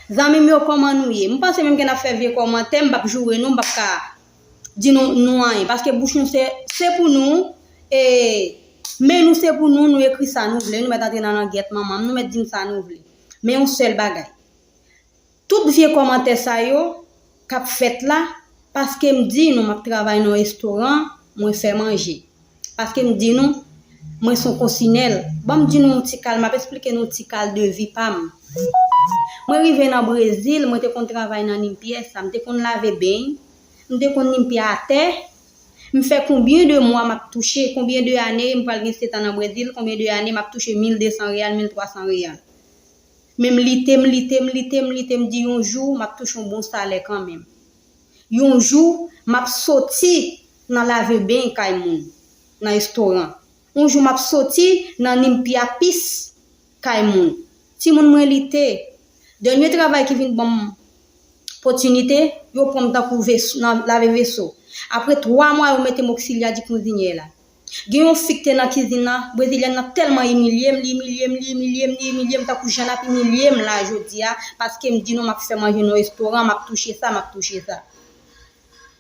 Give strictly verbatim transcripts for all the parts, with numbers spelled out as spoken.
Zanmi m yo, kòman nou ye? M panse menm ke n ap fè vye kòmantè, m p ap joure nou, m p ap ka di nou, nou anyen. Paske bouch nou se, se pou nou, e men nou se pou nou, nou ekri sa nou vle, nou mèt antre nan langyèt manman m, nou mèt di m sa nou vle. Men yon sèl bagay. Tout vye kòmantè sa yo k ap fèt la, paske m di nou m ap travay nan yon restoran, mwen fè manje. Paske m di nou, mwen se yon konsinèl. Ban m di nou yon ti kal, m ap esplike nou yon ti kal de vi pa m. Mwen rive nan Brezil, mwen te konn travay nan Limpieza, m te konn lave beny, m te konn Limpia atè. M fè konbyen de mwa m ap touche, konbyen de ane m pral gen sèt an nan Brezil, konbyen de ane m ap touche mil de san reyal, mil twa san reyal. Men m lite, m lite, m lite, m lite, m di yon jou, m ap touche yon bon salè kanmenm. Yon jou, m ap soti nan lave beny kay moun, nan restoran. Yon jou, m ap soti nan Limpia pis kay moun. Timoun mwen lite. Dènye travay ki vin ban m opòtinite, yo pran m tankou veso, nan lave veso. Apre twa mwa, yo mete m oksilyè di kwizinyè la. Gen yon fi ki te nan kizin nan, brezilyèn nan tèlman imilye m, li imilye m, li imilye m, li imilye m, tankou jan n ap imilye m la jodi a, paske m di nou m ap fè manje nan restoran, m ap touche sa, m ap touche sa.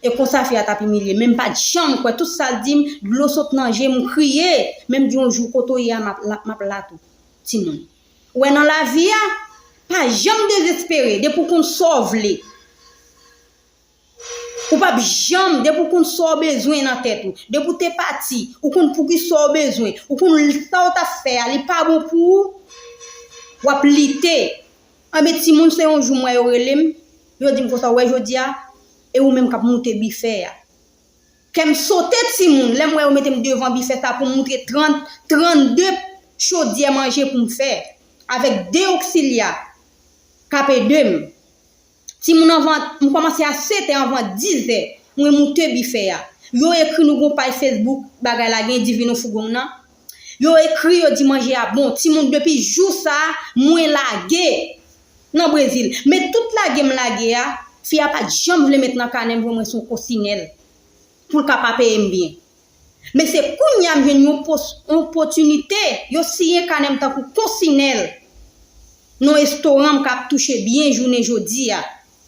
E konsa fi a t ap imilye m, men m pa t janm kwè, tout sa l di m, dlo sot nan je m, m kriye, men m di yon jou kote w ye a, m ap la, m ap la tou, timoun. Ou wè nan lavi a, pa janm dezespere, depi w konn sa w vle. Ou p ap janm, depi w konn sa w bezwen nan tèt ou, depi w te pati, ou konn poukisa w bezwen, ou konn sa w t ap fè a, li pa bon pou ou, w ap lite. Anben, timoun, se yon jou m wè yo rele m, yo di m konsa, w wè jodi a, e ou menm k ap moute bifè a. Kè m sote timoun, lè m wè yo mete m devan bifè sa pou m moutre trant, trannde chodyè manje pou m fè, avèk de oksilyè k ap ede m. Timoun, anvan, m kòmanse a sèt è, anvan diz è, mwen moute bifè a. Yo ekri nou gon paj Facebook, bagay la gen Divino Fougong nan. Yo ekri, yo di manje a bon. Timoun, depi jou sa a, mwen lage nan Brezil. Men tout lage m lage a, fi a pa t janm vle met nan kanè m vre mwen se yon konsinèl. Pou l ka pa peye m byen. Men se kounye a m jwenn yon pos, yon opòtinite, yo siyen kanè m tankou konsinèl nan yon restoran m k ap touche byen jounen jodi a.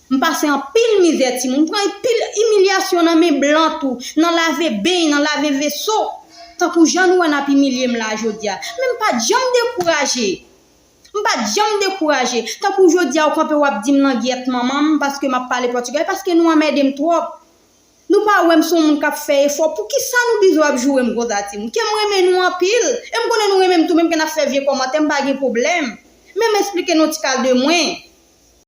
M pase anpil mizè, timoun. M pran anpil imilyasyon nan men blan tou, nan lave beny, nan lave veso. Tankou jan nou wè n ap imilye m la jodi a. Men m pa t janm dekouraje. M pa t janm dekouraje. Tankou jodi a, ou kanpe, w ap di m langyèt manman m, paske m ap pale pòtigè, paske nou anmède m twòp. Nou pa wè m se yon moun k ap fè efò, poukisa nou bizwen ap joure m konsa, timoun? Ke m renmen nou anpil, e m konnen nou renmen m tou, menm ke n ap fè vye kòmantè, m pa gen pwoblèm. Men m esplike nou ti kal de mwen.